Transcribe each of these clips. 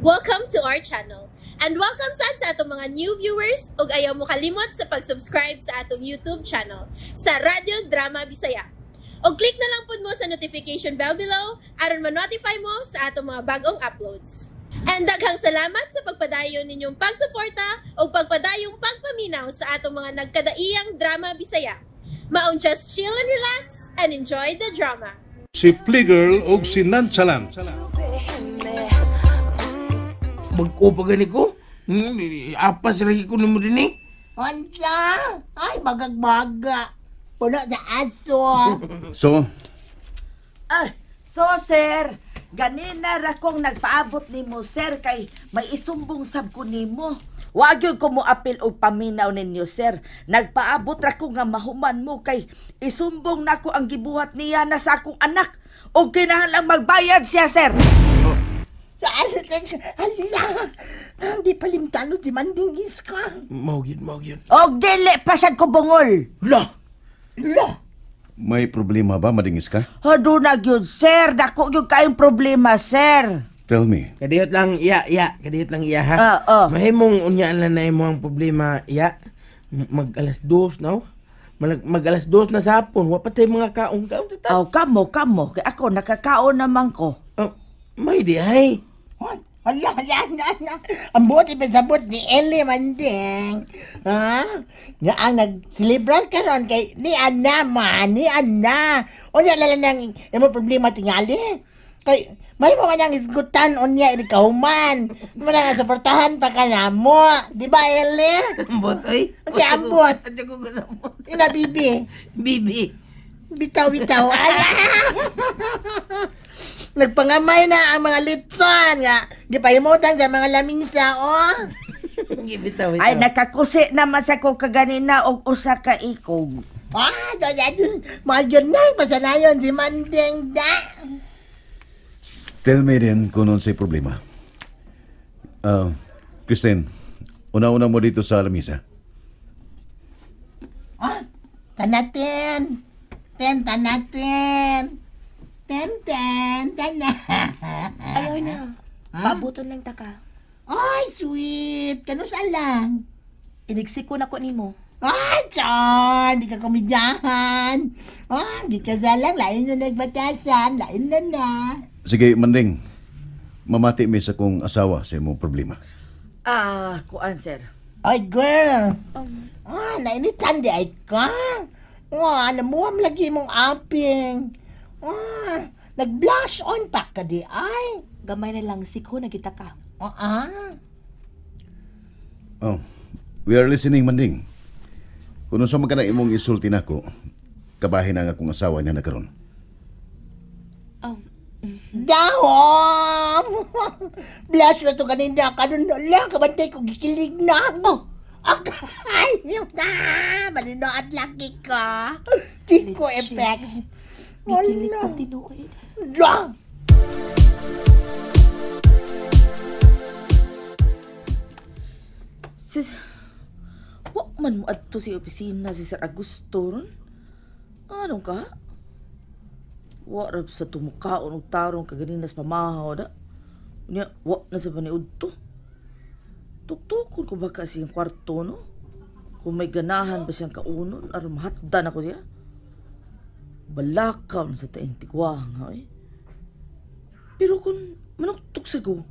Welcome to our channel. And welcome sad sa atong mga new viewers ug ayaw mo kalimot sa pag-subscribe sa atong YouTube channel sa Radyo Drama Bisaya. Og click na lang pud mo sa notification bell below aron ma-notify mo sa atong mga bagong uploads. And daghang salamat sa pagpadayon ninyong pagsuporta ug pagpadayong pagpaminaw sa atong mga nagkadaiyang drama Bisaya. Maong just chill and relax and enjoy the drama. Si Fliegel ug si Nonchalant. Bag-o pa gani ko. Apas lagi ko nimo dinhi. Unsa? Ay, bagag-baga. Puno sa aso. So, Ah, so sir, ganina ra kong nagpaabot nimo, sir, kay may isumbong sab ko nimo. Wa gyud ko mo apil og paminaw ninyo, sir. Nagpaabot ra ko nga mahuman mo kay isumbong nako ang gibuhat niya na sa akong anak og kinahanglang magbayad siya, sir. Sa aso, sa Hala! Hindi palimtano si Manding Iska. Mao gyud, mao gyud. Og dili pa sad ko bungol. La. Hala! May problema ba, madingis ka? Aduna gyud, sir, dako gyud kayong problema, sir. Tell me. Kadiyot lang iya, iya, kadiyot lang iya ha. Ah, ah. Mahimong unya lang na imo ang problema iya. Mag 2:00 na. Oh. Mag 2:00 na sa hapon, wa pa tay mga kaon kaon ta. Aw, kamo kamo kay ako nakakaon naman ko. Oh, may di ay. Hoy, hala, hala, hala, hala. Ang buot ipasabot ni Ellie, Manding. Ha? Nga ang nag-celebrar karon kay ni Anna man, ni Anna. Unya lala nang imo problema tingali. Kay may mo man ang isgutan unya ini kahuman. Mo na nga suportahan pa ka namo. Di ba, Ellie? Ambot oy. Ang ambot. Adyo ko kasabot. Ina bibi. Bibi. Bitaw, bitaw. Ay, ah! Nagpangamay na ang mga litson nga. Gipahimutan sa mga lamisa, oh. Bitaw, bitaw. Ay, nakakusi naman sa ko kaganina og usa ka ikog. Ah, doon, doon. Mahal na, pasanayon si Manding da. Tell me din kung unsay problema. Ah, Christine, una-una mo dito sa lamisa. Ah, tanatin. Ten, tanatin. Ten, ten, tana. Ayaw na. Paabuton lang ta ka. Ay, sweet. Kanusa lang. Inigsiko na ko nimo. Ay, Chon! Di ka komedyahan. Ah, di ka salang. Lain na nagbatasan. Lain na na. Sige, Manding. Mamati mi sa kong asawa sa imong problema. Ah, kuan, sir. Ay, girl. Um, Ah, nainitan di ay ka. Wah, namuam lagi mong aping. Ah, nag-blush on pa ka di ay. Gamay na lang siko na kita ka. Ah, ah. Oh, we are listening, Manding. Kung unsa man ka na imong isulti nako, kabahin ang akong asawa niya na karon. Dahom! Blush na to kanina. Kanon na lang, kabantay ko, gikilig na. Oh. Ay, na! Malino at laki ka. Chico Leche. effects. Gikilig Wala. pag tinuod. La! Sis, wa man mo adto sa opisina si Sir Augusto ron. Anong ka? Wa ra sa tumukaon og tarong kaganina sa pamahaw da. Unya, wa na sa paniud to. Tuktukon ko ba ka siyang kwarto, no? Kung may ganahan ba siyang kaunon, aron mahatdan ako siya. Balakaw na sa taing tigwang, ha, eh. Pero kung manuktok sa ko,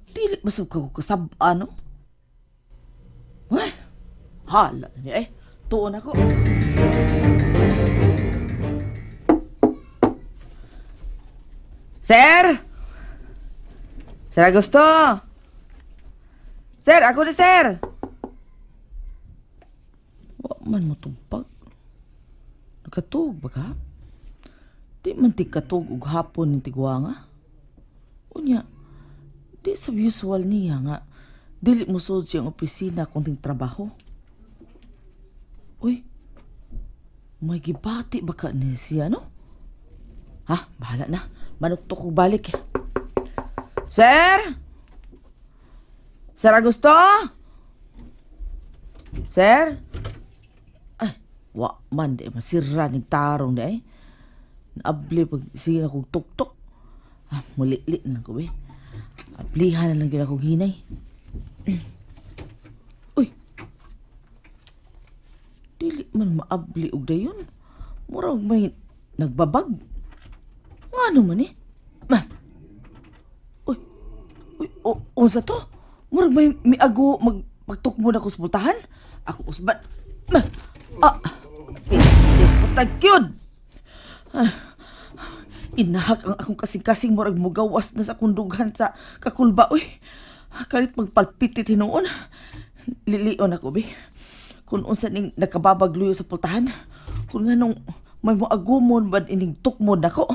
dili ba sa ko kasab-an, no? Wah, hala na niya eh. Tuon ako. Sir! Sir Augusto! Sir, ako ni sir! Wa man mo tubag. Nakatug ba ka? Di man ti katug og hapon ni tigwanga. Unya, di sa usual niya nga dili mo sud siyang opisina kung ting trabaho. Uy, may gibati ba ka ni siya, no? Ha, bahala na. Manuktok kog balik. Sir? Sir Augusto? Sir? Ay, wa man di masira ning tarong di ay. Naabli pag siya kog tuktok. Ah, mulili na ko be. Ablihan na lang yun akong hinay. Uy! Dili man maabli og dayon. Murag may nagbabag. Ngano man eh? Ma! Uy! Uy! Unsa to? Murag may miago magpagtukmo na ko sa pultahan? Ako usban. Ma! Ah! Putag yun! Ah, inahak ang akong kasing-kasing murag mugawas na sa kundughan sa kakulba. Uy! Kalit magpalpitit hinuon. Lilion ako, be. Kung unsa ning nakababagluyo sa pultahan. Kung nganong may moagumon ba ining tukmon nako.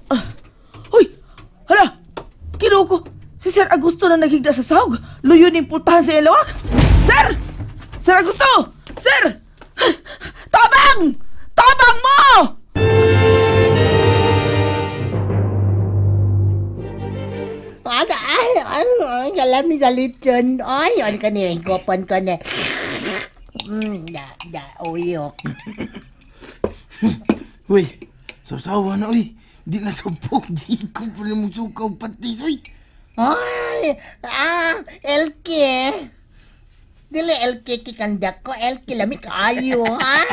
Ah, hoy! Hala! Kinuo ko! Si Sir Augusto na naghigda sa sahog. Luyo ning pultahan sa ilawak. Sir! Sir Augusto! Sir! Tabang! Tabang mo! Ay, kalami sa litson. Ay, ano ka niya, higupan ka niya. Da, uyok. Uy, sasawa na, uy. Di na supok, di ko pa na musukaw patis, uy. Ay, Elke. Dili, Elke, kikanda ko. Elke, lami kaayo, ha?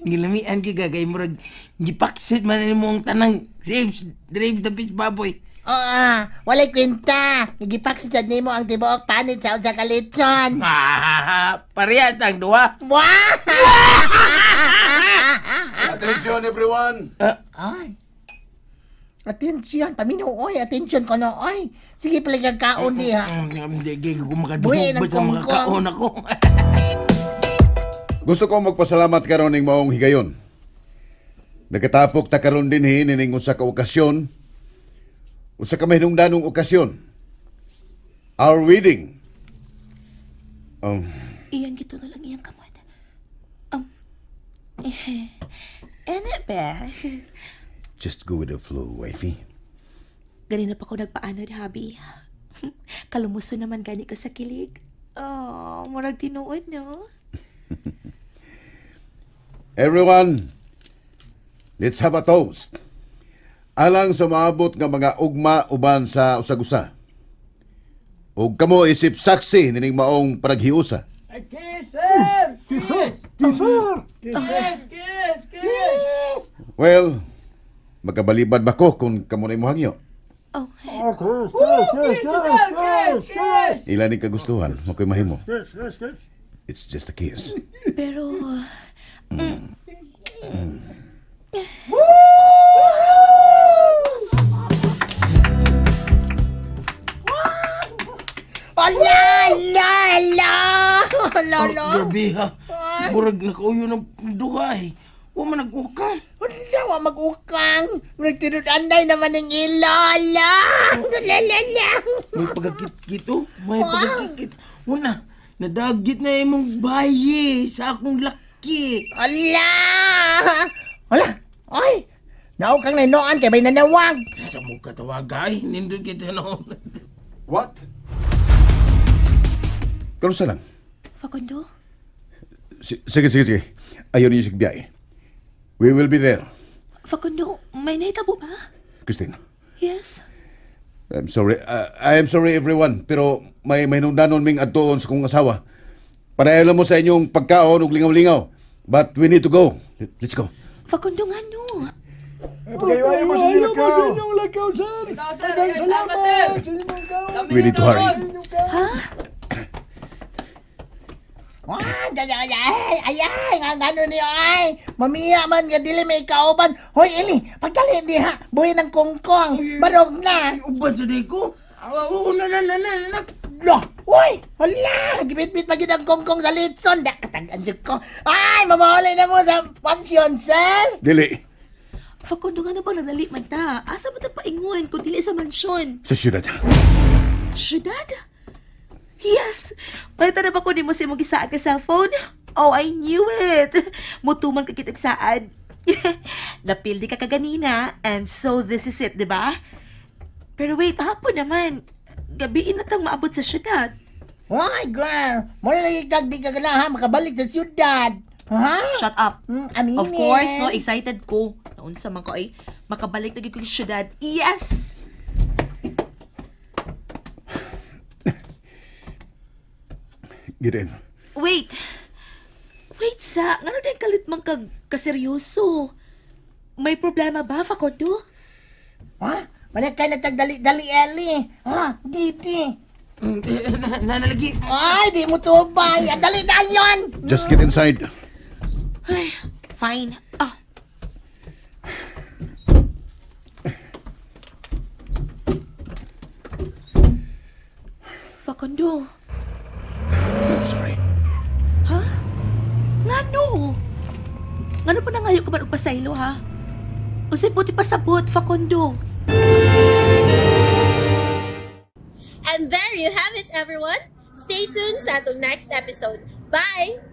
Gilamian ka, gagay murag, gipaksit man mo ang tanang ribs, ribs the bitch baboy. Oo, walay kwenta. Gipaksit sad nimo ang tibuok panit sa usa ka litson. Ah, parehas ang duha. Wah! Attention everyone! Ay. Attention, paminaw oy, attention ko no oy. Sige pala kagkaon diha. Hindi ko Buhi makadungog ng ba sa mga kongkong. kaon ako. Gusto ko magpasalamat karon ning maong higayon. Nagkatapok ta karon dinhi nining usa ka okasyon. Usa ka mahinungdanong okasyon. Our wedding. Iyan gito na lang iyang kamot. Ene be. Just go with the flow, wifey. Ganina pa ko nagpaanod, habi. Kalumuso naman gani ko sa kilig. Oh, murag tinuod, no? Everyone, let's have a toast. Alang sa maabot nga mga ugma uban sa usag-usa. Ug kamo isip saksi nining maong panaghiusa. Kiss, sir! Kiss, kiss, sir! Kiss, kiss, kiss! Well, magkabalibad ba ko kung kamo na imuhangyo? Oh, Kiss, sir! Kiss, kiss! Ilan ni kagustuhan, makoy mahimo. It's just a kiss. pero... Ala, ala, ala. Ala, ala. Grabe ha. Murag nakauyo ng duha eh. Wa man nag-ukang. Wala, wa mag-ukang. Murag tinud-anday naman ang ilo, ala. Ala, ala, ala. May pagkakit-kit oh. May pagkakit. Una, nadagit na imong bayi sa akong laki. Ala. Ala, ay. Naukang na inoan kay may nanawag. Sa mo katawaga ay, nindot kita noon. What? Karusa lang. Facundo? Sige, sige, sige. Ayaw ninyo sigbiyay. We will be there. Facundo, may nahitabo ba? Christine, Yes. I'm sorry. I am sorry everyone, pero may hinungdanon ming adtuon sa kong asawa. Padayon mo sa inyong pagkaon ug lingaw-lingaw. But we need to go. Let's go. Facundo, nga no. Ayaw mo sa inyong lakaw, sir! Salamat, sir! We need to hurry. Ha? Ah, ay, ay, ay, ay, ay, nga ngano niyo ay. Mamiya man nga dili may kauban. Hoy, Eli, pagdali diha, buhi ng kongkong. Barog na. Uban sa di ko. Oo, na, na, na, na, na. Lo, uy, hala, gibit-bit pa gyud ang kongkong sa litson. Da, katagan jud ko. Ay, mamahulay na mo sa pansyon, sir. Dili. Facundo, nga na ba nagdali man ta? Asa ba ta paingon kung dili sa mansyon? Sa syudad. Syudad? Yes! Palitan na ba ko nimo sa imong gisaad ka cellphone? Oh, I knew it! Mutuman ka kitag saad. Napildi ka kaganina, and so this is it, di ba? Pero wait, hapon naman. Gabiin na tang maabot sa syudad. Why, girl? Muna lagi kag di ka ganahan makabalik sa syudad. Ha? Shut up. Aminin. Of course, no? Excited ko. Naunsa man ko ay makabalik na gyud ko sa syudad. Yes! Get in. Wait. Wait sa, ngano din kalit man kag kaseryoso? May problema ba, Facundo? Ha? Manakay na tagdali-dali, Ellie. Ha? Diti. Nanalagi. Ay, di mo tubay. Ang dali dayon. Just get inside. Ay, fine. Ah. Facundo. Sorry. Ha? Ngano? Ngano pa nangayo ka man og pasaylo, ha? Unsay buti pasabot, Facundo? And there you have it, everyone. Stay tuned sa atong next episode. Bye!